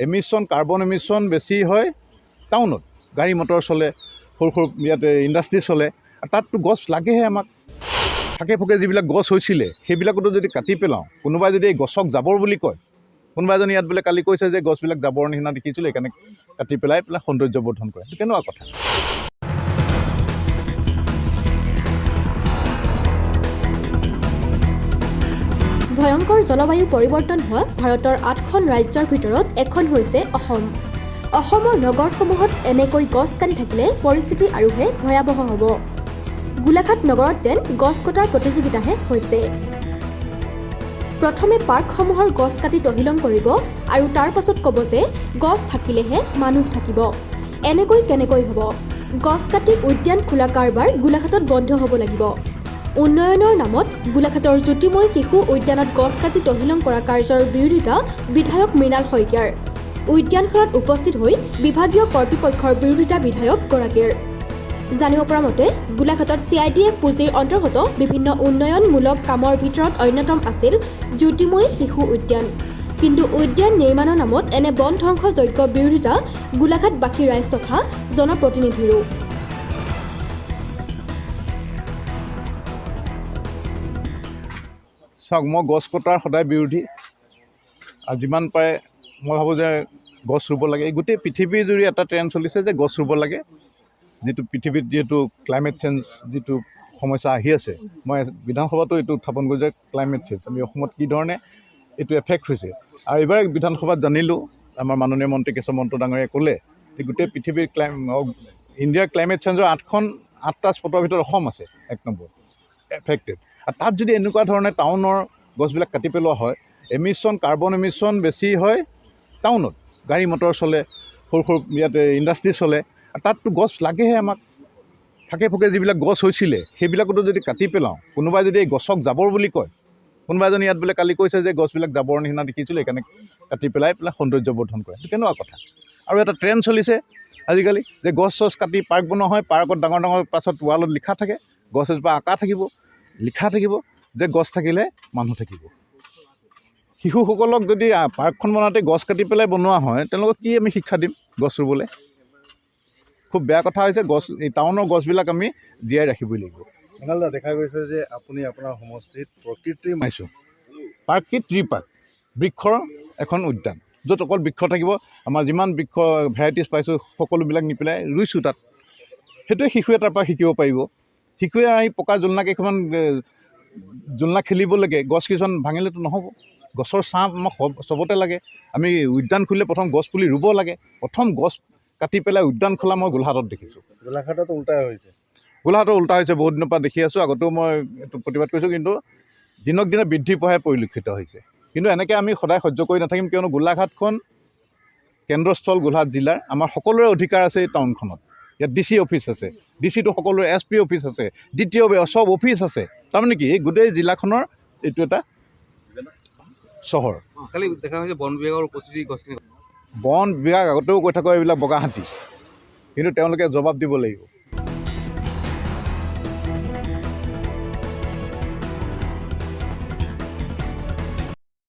Emission, carbon emission বেছি হয় টাউনত, গাড়ী মটৰ চলে, সৰু সৰু ইয়াতে ইণ্ডাষ্ট্ৰি চলে, আৰু তাততো গছ লাগেহে আমাক। ফাকে ফুকে যিবিলাক গছ হৈছিলে সেইবিলাকতো যদি কাটি পেলাওঁ, কোনোবাই যদি এই গছক জাবৰ বুলি কয়, কোনোবা এজনে ইয়াত বোলে কালি কৈছে যে গছবিলাক জাবৰ নিচিনা দেখিছিলোঁ, সেইকাৰণে কাটি পেলাই পেলাই সৌন্দৰ্য বৰ্ধন কৰে, সেইটো কেনেকুৱা কথা? ভয়ংকৰ জলবায়ু পৰিৱৰ্তন হোৱা ভাৰতৰ 8খন ৰাজ্যৰ ভিতৰত এখন হৈছে অসম। অসমৰ নগৰসমূহত এনেকৈ গছ কাটি থাকিলে পৰিস্থিতি আৰুহে ভয়াৱহ হ'ব। গোলাঘাট নগৰত যেন গছ কটাৰ প্ৰতিযোগিতাহে হৈছে। প্ৰথমে পাৰ্কসমূহৰ গছ কাটি তহিলং কৰিব আৰু তাৰ পাছত ক'ব যে গছ থাকিলেহে মানুহ থাকিব। এনেকৈ কেনেকৈ হ'ব? গছ কাটি উদ্যান খোলা কাৰবাৰ গোলাঘাটত বন্ধ হ'ব লাগিব। উন্নয়নৰ নামত গোলাঘাটৰ জ্যোতিময় শিশু উদ্যানত গছ কাটি তহিলং কৰা কাৰ্যৰ বিৰোধিতা বিধায়ক মৃণাল শইকীয়াৰ। উদ্যানখনত উপস্থিত হৈ বিভাগীয় কৰ্তৃপক্ষৰ বিৰোধিতা বিধায়কগৰাকীৰ। জানিব পৰা মতে, গোলাঘাটত চিআইডিএফ পুঁজিৰ অন্তৰ্গত বিভিন্ন উন্নয়নমূলক কামৰ ভিতৰত অন্যতম আছিল জ্যোতিময়ী শিশু উদ্যান। কিন্তু উদ্যান নিৰ্মাণৰ নামত এনে বন ধ্বংসযজ্ঞ বিৰোধিতা গোলাঘাটবাসী ৰাইজ তথা জনপ্ৰতিনিধিৰো। চাওক, মই গছ কটাৰ সদায় বিৰোধী, আৰু যিমান পাৰে মই ভাবোঁ যে গছ ৰুব লাগে। এই গোটেই পৃথিৱী জুৰি এটা ট্ৰেণ্ড চলিছে যে গছ ৰুব লাগে। যিটো পৃথিৱীত যিহেতু ক্লাইমেট চেঞ্জ যিটো সমস্যা আহি আছে, মই বিধানসভাতো এইটো উত্থাপন কৰিছোঁ যে ক্লাইমেট চেঞ্জ আমি অসমত কি ধৰণে এইটো এফেক্ট হৈছে। আৰু এইবাৰ বিধানসভাত জানিলোঁ, আমাৰ মাননীয় মন্ত্ৰী কেশৱ মহন্ত ডাঙৰীয়াই ক'লে যে গোটেই পৃথিৱীৰ ইণ্ডিয়াৰ ক্লাইমেট চেঞ্জৰ 8টা স্পটৰ ভিতৰত অসম আছে 1 নম্বৰ এফেক্টেড। আৰু তাত যদি এনেকুৱা ধৰণে টাউনৰ গছবিলাক কাটি পেলোৱা হয়, এমিশ্যন, কাৰ্বন এমিশ্যন বেছি হয় টাউনত, গাড়ী মটৰ চলে, সৰু সৰু ইয়াতে ইণ্ডাষ্ট্ৰি চলে, আৰু তাততো গছ লাগেহে আমাক। ফাকে ফুকে যিবিলাক গছ হৈছিলে সেইবিলাকতো যদি কাটি পেলাওঁ, কোনোবাই যদি এই গছক জাবৰ বুলি কয়, কোনোবা এজনে ইয়াত বোলে কালি কৈছে যে গছবিলাক জাবৰ নিচিনা দেখিছিলোঁ, সেইকাৰণে কাটি পেলাই পেলাই সৌন্দৰ্য বৰ্ধন কৰে, সেইটো কেনেকুৱা কথা? আৰু এটা ট্ৰেণ্ড চলিছে আজিকালি যে গছ চছ কাটি পাৰ্ক বনোৱা হয়, পাৰ্কত ডাঙৰ ডাঙৰ পাছত ৱালত লিখা থাকে, গছ এজোপা আঁকা থাকিব, লিখা থাকিব যে গছ থাকিলে মানুহ থাকিব। শিশুসকলক যদি পাৰ্কখন বনাওঁতে গছ কাটি পেলাই বনোৱা হয়, তেওঁলোকক কি আমি শিক্ষা দিম গছ ৰুবলৈ? খুব বেয়া কথা হৈছে। এই টাউনৰ গছবিলাক আমি জীয়াই ৰাখিবই লাগিব। মৃণাল দা, দেখা গৈছে যে আপুনি আপোনাৰ সমষ্টিত প্ৰকৃতিৰ মাইছোঁ পাৰ্ক কি ট্ৰি পাৰ্ক, বৃক্ষৰ এখন উদ্যান য'ত অকল বৃক্ষ থাকিব। আমাৰ যিমান বৃক্ষ ভেৰাইটিজ পাইছোঁ সকলোবিলাক নি পেলাই ৰুইছোঁ তাত। সেইটোৱে শিশুৱে তাৰ পৰা শিকিব পাৰিব। শিশুৱে আহি পকা জোলনা কেইখনমান জোলনা খেলিব লাগে, গছ কেইখন ভাঙিলেতো নহ'ব। গছৰ ছাঁ আমাক চবতে লাগে। আমি উদ্যান খুলিলে প্ৰথম গছ পুলি ৰুব লাগে। প্ৰথম গছ কাটি পেলাই উদ্যান খোলা মই গোলাঘাটত দেখিছোঁ। গোলাঘাটত উল্টা হৈছে। গোলাঘাটত উল্টা হৈছে, বহুত দিনৰ পৰা দেখি আছোঁ। আগতেও মই এইটো প্ৰতিবাদ কৰিছোঁ, কিন্তু দিনক দিনে বৃদ্ধি পোৱাহে পৰিলক্ষিত হৈছে। কিন্তু এনেকৈ আমি সদায় সহ্য কৰি নাথাকিম, কিয়নো গোলাঘাটখন কেন্দ্ৰস্থল গোলাঘাট জিলাৰ, আমাৰ সকলোৰে অধিকাৰ আছে এই টাউনখনত। ইয়াত ডি চি অফিচ আছে, ডি চিটো সকলোৰে, এছ পি অফিচ আছে, ডি টি অ' চব অফিচ আছে। তাৰমানে কি, এই গোটেই জিলাখনৰ এইটো এটা চহৰ। কালি দেখা হৈছে বন বিভাগৰ উপস্থিতি গছখিনি বন বিভাগ আগতেও কৈ থাকোঁ এইবিলাক বগা হাতী, কিন্তু তেওঁলোকে জবাব দিব লাগিব।